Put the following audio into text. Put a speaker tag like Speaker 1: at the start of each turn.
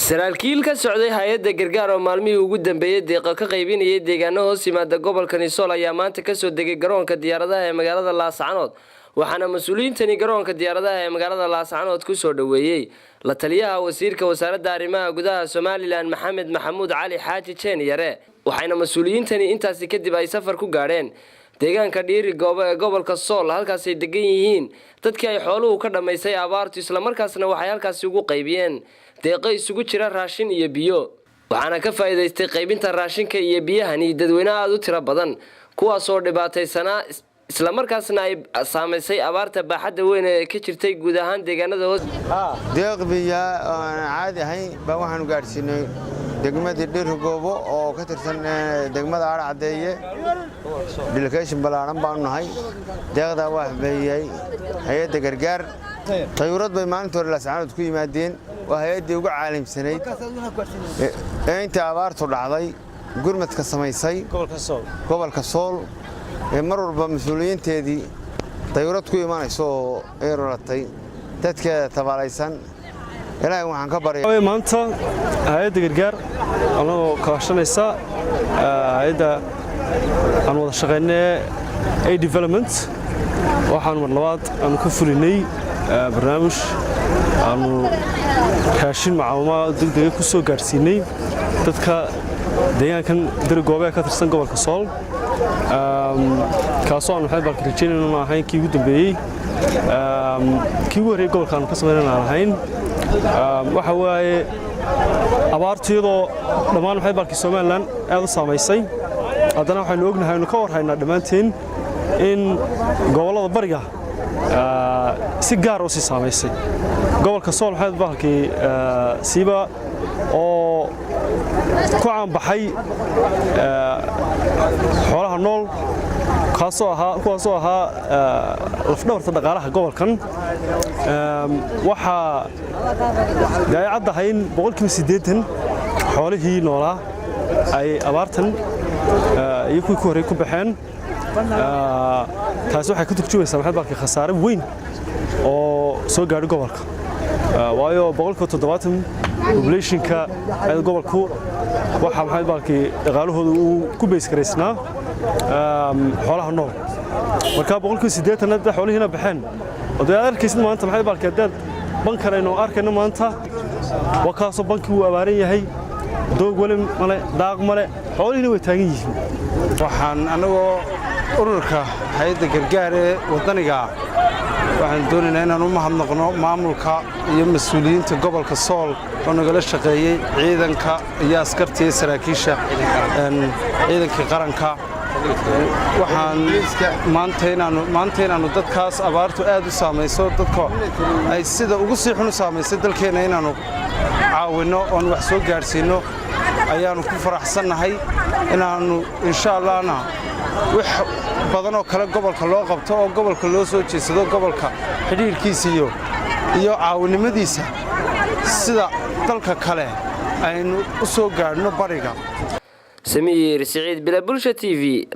Speaker 1: Saraakiil ka socday hay'adda Gargaar oo maalmihii ugu dambeeyey deeqo ka qaybinayay deegaano hoos yimaada gobolka Sool ayaa maanta kasoo degay garoonka diyaaradaha ee magaalada Laascanood, waxaana mas'uuliyiintani garoonka diyaaradaha ee magaalada Laascanood kusoo dhoweeyey la taliyaha wasiirka wasaaradda arrimaha gudaha Somaliland, Maxamed Maxamuud Cali Xaaji Jeen Yare. Waxayna mas'uuliyiintani intaasi kadib ay safar ku gaadheen deegaanka Dhiiri Goobo ee gobolka Sool, halkaasay degan yihiin dadkii ay xooluhu ka dhammaysay abaartu, islamarkaasna waxay halkaasi ugu qaybiyeen deeqo isugu jira raashin iyo biyo. Waxaana ka faa'iidaystay qaybinta raashinka iyo biyahani dadweyne aada u tiro badan, kuwaasoo dhibaataysanaa, islamarkaasna ay saamaysay abaarta baaxadda weyn ee ka jirtay guud ahaan deegaanada hoos.
Speaker 2: Deeq biyaa oo aan caadi ahayn baa waxaanu gaadhsiinay degmadii Dhirigoobo oo ka tirsan degmada Adhi Caddeeye. Delegation ballaaran baanu nahay. Deeqdaa waa beeyey hay'adda Gargaar. Tayuurad bay maalinta hore Laascaanood ku yimaadeen. Waa hay'addii ugu caalimsanayd ee intii abaartu dhacday gurmadka samaysay gobolka Sool, ee mar walba mas'uuliyiinteedii dayuurad ku imanayso oo ay raratay dadkeeda tabaalaysan. Ilaahay waxaan ka barya.
Speaker 3: Maanta hay'adda Gargaar anagoo kaashanaysa hay'adda aan wada shaqaynay A Development, waxaanu mar labaad aanu ka fulinay barnaamij aanu raashin macaawimo degdega ku soo gaadhsiinay dadka deegaankan Dirigoobe ee ka tirsan gobolka Sool, kaasoo aan maxay balka rajaynayno inuu ahayn kii ugu dambeeyey, kii ugu horreeyey gobolka aanu ka samaynayna aan ahayn. Waxa waaye, abaartu iyadoo dhammaan maxay balkii Somaliland aad u saamaysay, haddana waxaynu ognahay, aynu ka war haynaa dhammaanteen in gobollada bariga si gaar u sii saamaysay. Gobolka Sool maxay bahalkii siiba oo ku caanbaxay xoolaha nool, kaasoo ahaa kuwaasoo ahaa lafdhabarta dhaqaalaha gobolkan, waxaa dee ay caddahay in 80% xoolihii noolaa ay abaartan iyo kuwii ku horey ku baxeen. Taasi waxay ka turjumaysaa maxay balkii khasaare weyn oo soo gaadhay gobolka, waayo 70% populationka gobolku waxa maxay balkii dhaqaalahooda uu ku base garaysnaa xoolaha nool. Marka 80% hadda xoolihiina baxeen oo dee aad arkaysid maanta maxay balkii haddaad bankan aynu arkayno maanta, waa kaasoo bankii wuu abaaran yahay, doog weli male, daaq male, xoolihiina way taagan yihiin.
Speaker 4: Waxaan annagoo ururka hay'adda Gargaar ee waddaniga waxaan doonaynaa inaan u mahadnaqno maamulka iyo mas'uuliyiinta gobolka Sool oo nagala shaqeeyey, ciidanka iyo askarta iyo saraakiisha ciidankii qaranka. Waxaan maanta inaannu dadkaas abaartu aad u saamayso, dadka ay sida ugu sii xun u saamaysay dalkeenna, inaannu caawinno oon wax soo gaadhsiinno ayaannu ku faraxsannahay, inaannu insha Allahna wax badanoo kale gobolka loo qabto oo gobolka loo soo jeedsado, gobolka xidhiirkiisa iyo caawinimadiisa sida dalka kale aynu u soo gaadhno bariga.
Speaker 1: Samiir Siciid Bila, Bulsha TV.